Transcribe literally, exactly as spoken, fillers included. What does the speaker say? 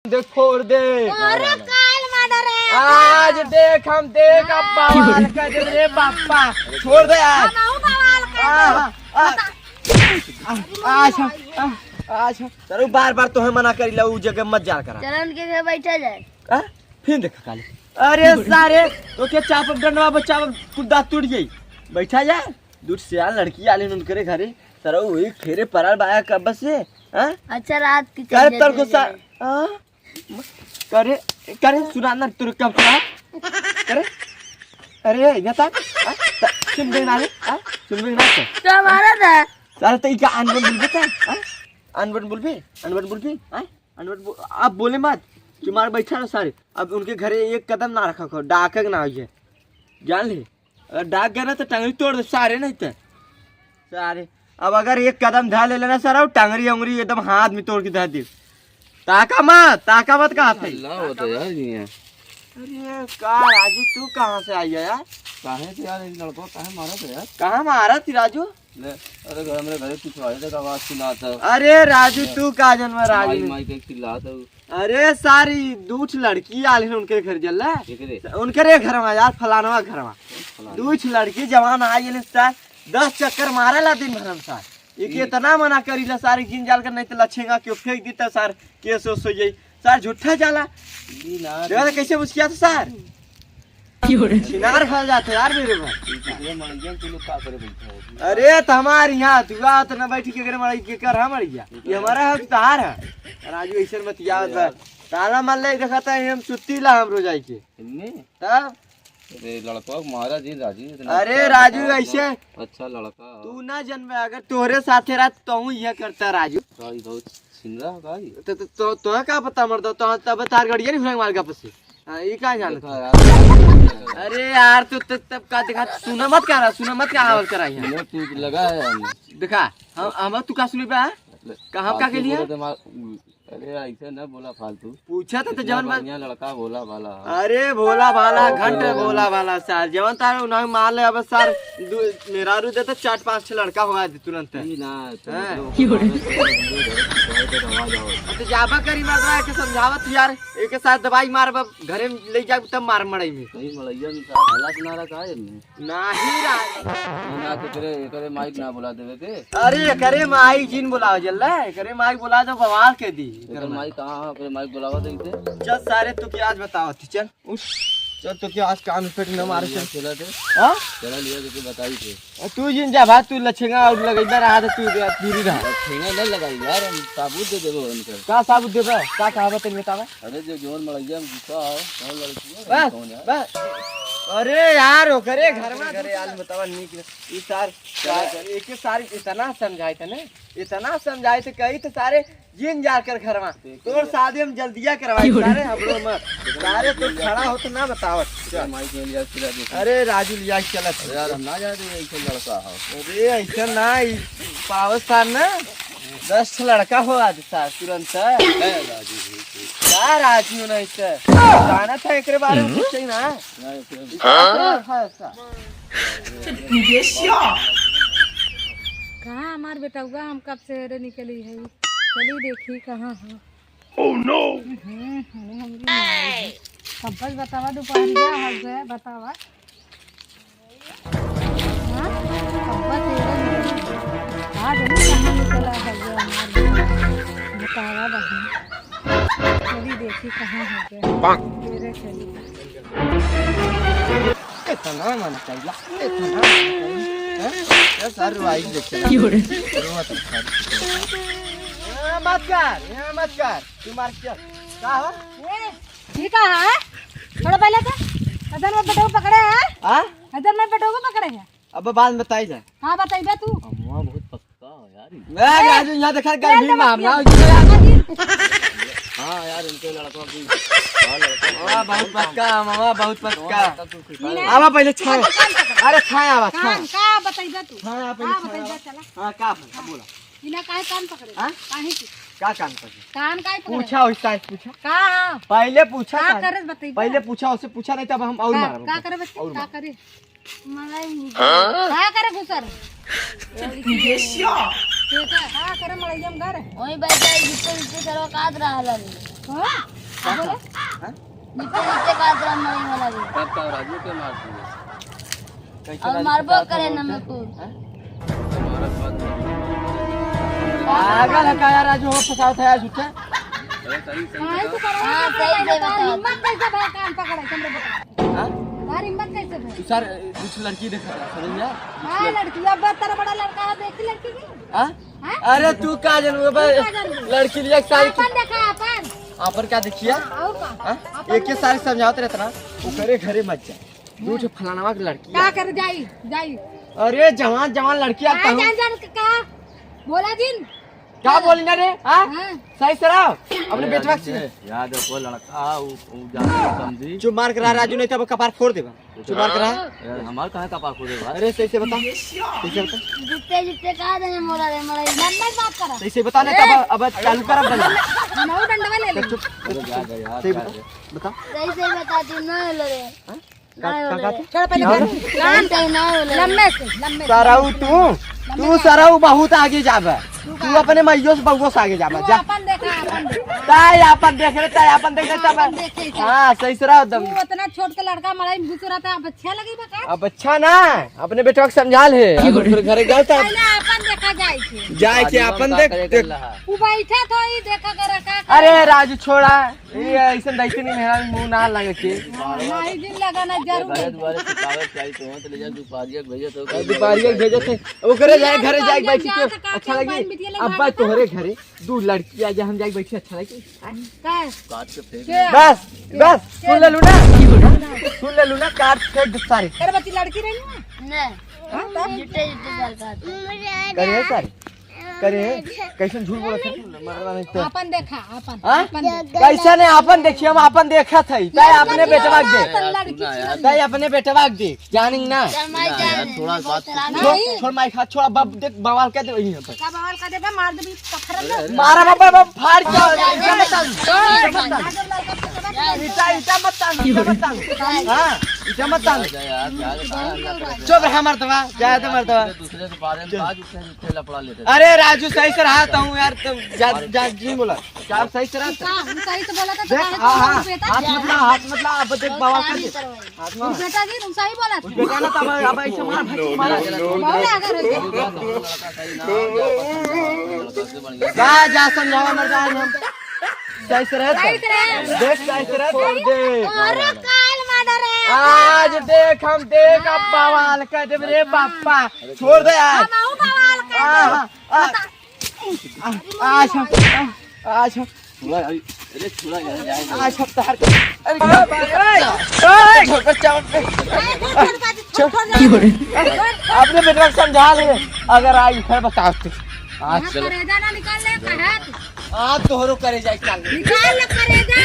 दे, फोड़ दे। अरे काल मार रे। आज देख, हम देख, अब बवाल कर दे रे बाप्पा। छोड़ दे आज। हम आऊ बवाल कर आ, दे। आ, आ, आज हम, आ, आज हम। सर, बार बार तोहे मना करीला, उ जगह मत जा करा। चल उनके घर बैठा जाए। आ? फिर देखा काली। अरे सारे, तो क्या चाप डंडवा बच्चा कुछ दांत टूट गई। बैठा जाए। दूर से आ लड़की आली उनकरे घरे। सर, वही फेरे पराल बाया कब से? हाँ? अच्छा, रात की कर चल तर को सा-, जाए। हाँ? करे, करे, सुना ना, तू कब सुना? करे, अरे, इधर तक, हाँ? त-, सुन बे ना रे, हाँ? सुन बे ना तो। तो हमारा था। सारे तो इका अनबन बोलबे था, हाँ? अनबन बोलबे, अनबन बोलबे, हाँ? अनबन बो-, आप बोले मत, चुमार बैठा रहो सारे। अब उनके घरे एक कदम ना रखा करो, डाकक ना होइए, जान ले। अगर डाक गया ना तो टंगरी तोड़ दे सारे, नहीं तो सारे। अब अगर एक कदम धर ले लेना सर, और टंगरी उंगरी एकदम हाथ में तोड़ के धर दे। ताका मत, ताका मत कहा थे। अल्लाह होता यार ये। अरे का राजू, तू कहाँ से आई है यार? काहे से यार, एक लड़का काहे मारा था यार? कहाँ मारा थी राजू? ले, अरे घर में घरे कुछ आए थे, आवाज सुना था। अरे राजू, तू का जनवा राजू माई, में? माई के चिल्ला था। अरे सारी दूठ लड़की आली है उनके घर जल्ला। केकरे? उनके रे घर में यार, फलानवा घर में। फलाना। दूठ लड़की जवान आई है सार, दस चक्कर मारेला दिन भर में सार। ये केतना मना करीला सार, गिन जाल कर नहीं तो लछेंगा क्यों फेंक दी तो सार, केस ओस हो जाई। सार झूठा जाला। ई ना देखा तो कैसे मुस्किया था सार। क्यों रे? छिनार फैल जाते यार मेरे भाई। ई दूसरे मड़ैया में तू लोग का करे बैठे हो? अरे तो हमारे यहाँ तू आ तो ना बैठ के करे मड़ई के कर, हाँ मड़ैया। ये हमारा है कि तहार है? राजू ऐसे मत याद बा। ताला मार ले, देखा था हम सुत्ती ला हम रोजाई के। इनने? तब? अरे लड़का मारा जी राजू, इतना अरे अच्छा राजू लड़का, ऐसे इतना अच्छा लड़का। तू ना जनबे, अगर तोहरे साथे रहत तो हूँ यह करता राजू। भाई बहुत छिनरा है भाई। तो, तो, तो, तोहे का पता मर्दा, तो तब तार गड़िया नहीं घुराई मार का पसी। हाँ, ये का जानत? देखा यार। अरे यार, तू त-, तब का देखा, सुना मत करा, सुना मत करा, और करा यहाँ। सुनो, तू लगा है हमने। देखा, हम, हम, तू का सुनी बा? ले, कहाँ का फालतू के लिए? बोले तो मार, अरे ऐसे न बोला फालतू। पूछा था तो इतना जवन बात बढ़िया लड़का भोला भाला है। अरे भोला भाला, ओ, घंट भोला भोला भाला। भाला सार, जवन तारे उन्हें मार ले, अब सार दू, मेहरारू देते चार पाँच ठे लड़का हुआ दे तुरंत। ई ना, तो हाँ। मतलब ओकर माने तो घर के घर के आवाज आवत। अब तो जाबा करी मर्दवा के समझावत यार, एक साथ दवाई मारब, घरे में ले जाब तब मार मड़ई में। नहीं, मड़ैया में का हालत ना रखा है इनमें। नाही राज। ना तो तेरे, एकरे माइक ना बोला देवे के। अरे, एकरे माइक जिन बोलाओ जल्ला, एकरे माइक बोला दो, बवाल के दी। एकर माइक कहाँ है? एकरे माइक बोलावा दे इसे। चल सारे, तू क्या आज बताओ थी, चल। उठ, चल तो क्या आज कान पे न मारे चल। चला दे। हाँ? चला लिया तो बताई थे। आ, तू जिन जा भाई, तू लछेंगा और लगैदा रहा तो तू दूरी रहा। लछेंगा न लगाई यार, हम साबुत दे देबो उनके। का साबुत देबा? का कहावत है बतावा? अरे जो जोन मड़ैया में घुसा है, कौन लड़की है? बस, कौन है? बस। अरे यार, ओकरे घर में घरे आल बतावा नीक रे। ई सार, चला, चला। एक सार इतना समझाए थे ना, इतना समझाए थे, कही तो सारे जिन जाकर घरवा, तोर शादी हम जल्दिया करवाई, सारे हबड़ो मत। सारे तो खड़ा हो तो ना बतावत। चल। माइक में लिया, सिरा दे। अरे राजू लिया के चलत। अरे यार, हम ना जाते, ऐसे लड़का हो। अरे ऐसा ना, ई पावत सार ना, दस ठो लड़का हो आज सार, तुरंत। ए राजू भाई, तू का राजू नहीं तो? जाना था एकरे बारे में कुछ ही ना। नहीं, फिर हाँ? कहाँ हमार बेटउआ, हम कब से हेरे निकली है, चली देखी कहाँ है। Oh no! हम्म, हम्म, हम्म। कब बस बतावा, दोपहरिया हो गए, बतावा। हाँ? कब बस हेरे निकली है। आज नहीं कहाँ निकला है ये हमार बेटउआ। बतावा बहन। चली देखी कहाँ हो गए। तेरे चली। इतना मन कैला, इतना मन कैला। हैं? ये सार रुआई देखे। क्यों रे? रुआ तो सारी। यहाँ मत कर, यहाँ मत कर। तू मार के। का हो? ए, ठीक है? थोड़ा पहले तो। अदन में बेटो पकड़े है? हाँ? अदन में बेटो को पकड़े है? अब बाद में बताई जा। हाँ, बताइबे तू। अम्मा बहुत पक्का हो यार। मैं ए, राजू यहाँ देखा ए, गर्मी तो मामला हो गया। हाँ यार, इनके लड़कों की, हाँ, लड़कों की। मामा बहुत पक्का, मामा बहुत पक्का। आवा पहले छाए। अरे छाए आवा, छाए। का, का बताइबे तू? हाँ, पहले का छाए बताइबे, आवा। चला। हाँ, का बोला? बिना काहे कान पकड़े? हाँ? काहे की? का कान पकड़े? कान काहे पकड़े? पूछा, ओइसे पूछा। का? पहले पूछा का कान। करे बतइबा? पहले पूछा, ओसे पूछा नहीं तब हम और का, मारब। का करे बच्चे? और का मार। करे? मलाई नहीं। का करे घुसर? ये क्या? का करे मलैया में घर? वही बैठा है, जितने जितने सरवा काट रहा है। हाँ? का बोले? हाँ? जितने जितने काट रहा मलैया वाला भी। तब तो राजू के मार दिए। कैसे अब राजू मारबो फंसावत करे है ना बोलते? मेरे को। हाँ? पागल है का यार, राजू हो फंसावत है यार, झूठा। अरे सही, सही हाँ, बता। ऐसे करो, हाँ, ऐसे सही करो, से बता। हिम्मत कैसे भर कान पकड़े, तुमरे बता। हाँ? यार, हिम्मत कैसे भर? तू सर, कुछ लड़की देखा था, समझ में आया? हाँ, कुछ लड़- लड़की, अब तेरा बड़ा लड़का है, देखी लड़की की? हाँ? हाँ? अरे, तू का जानू बे? तू का जानू? लड़की लिया एक सारी अपन देखा, अपन। अपन का देखिया? हाँ, और का? हाँ? अपन एक के देखा। सारी समझावत रहता ना, वो घरे घरे मत जा। दू ठे फलानवा के लड़की का है। कर जाई, जाई। अरे, जवान, जवान लड़की आता हाँ, हूँ। जान, जान, का? बोला जिन। का बोली ना रे? हाँ? हाँ। सही से रहो। अपने अरे बेटवा राजू से। याद है, कोई लड़का, उ, उ जान समझी। चुप मार के रहा राजू, नहीं तो अब कपार फोड़ देबा। चुप मार के रहा। यार, हमार कहाँ कपार फोड़ देबा? अरे सही से बता। सही से बता। जितने जितने कहा देने मोला रे, मोला। नंबर बात करा। सही से बता, नहीं तो अब, अब चालू कर, अब बंद। हम और डंडवा ले ले। चुप। अरे जा, जा, यार, सही जा, बता। जा। बता। सही से बता, तू ना ले रे। हाँ? का, का, का? चल पहले कान, कान तक ना हो ले। लंबे से, लंबे से। सरऊ तू, तू सरऊ बहुत आगे जाबे। तू अपने माइयो से बउओ से आगे जाबे, तू जा। अपन देखा, अपन देखा। ताई अपन देख रे, ताई अपन देख रे, हाँ, तब। अपन देखे, चल। हाँ, सही से रहो तू एकदम। उतना छोट के लड़का मड़ई में घुस रहा था, अब अच्छा लगी बा का? अब अच्छा ना, अपने बेटवा के समझा ले। अब फिर घरे गलत है। पहले अपन देखा जाए के। जाए के अपन देख, देख। वो बैठा था, ये देखा करा का करे। अरे राजू छोड़ा। ये ऐसन दाइते नहीं मेहरा मुंह ना लगे के। हाँ, नहीं दिन लगा ना, जरूर घरे दुआरे से कागज चाहिए तो, तो ले जा, दुपहरिया के भेजत हो। दुपहरिया के भेजत है। ओकरे जाए, घरे जाए, बैठी के अच्छा लगी। अब बात तोहरे घरे दू लड़की आ जा, हम जाए बैठी अच्छा लगी। का? काट के फेंक के? बस, बस, सुन ले लूना। सुन ले लूना, काट फेंक दे सारे। तेरे बच्ची लड़की रही ना? नहीं। हाँ, तब? जितने, जितने साल का था। करे है सारे। करे, कैसन झूठ बोलत है? मरना नहीं तो। आपन देखा, आपन, हाँ? आपन देखा। कैसा नहीं आपन देखिए, हम आपन देखत है। ताई अपने बेटवा के देख। ताई अपने बेटवा के देख, जानिंग ना। चल, माई जान, थोड़ा बात छोड़, छोड़ माई खा, छोड़, बाप देख, बवाल कर दे वही यहाँ पर। का बवाल कर देबे? मार देबी पत्थर में। मारा बाबा, बाप फाड़ के, ईटा मत तान, ईटा मत तान। ईटा, ईटा मत तान, ईटा मत तान। हाँ, ईटा मत तान। चुप रहा मर्दवा, जाए दे मर्दवा। दूसरे के बारे में बात, उससे झूठे लफड़ा लेते। अरे राजू, सही से रहा तो हूँ यार, तुम जा, जा, जी बोला। क्या सही से रहा? का, हम सही से बोला था, तो देख, काहे हाँ, तुम हाँ, बेटा? हाथ मत ला, हाथ मत ला, अब देख बवाल कर दे। हाथ में। बेटा जी, तुम सही बोला था। बेटा ना, तब अब ऐसे मार, भाई, मारा। बहुत आगे रह गया। जा, जा, समझावा मर जाए हम। सही से रहे तो। सही से रहे। देख, सही से रहे तो, देख। अरे, काल मार रहे हैं। आज देख, हम देख, अब बवाल कर देब रे बापा। छोड़ दे आज। हम आऊ बवाल कर हाँ, देब। हाँ, हाँ। आ, आज हम, आ, आज हम, छोड़ा, अरे, अरे, छोड़ा यार, जाए दो। आज हम तहार, अरे, अरे, अरे, छोड़, बच्चा, छोड़, छोड़, छोड़, छोड़, छोड़, छोड़, छोड़। अपने बेटवा को समझा ले, अगर आई फिर बताओ तू। आज यहाँ चलो। करेजा ना निकाल ले, कहे तू। आज तोहरो करेजा निकाल ले। निकाल ले करेजा।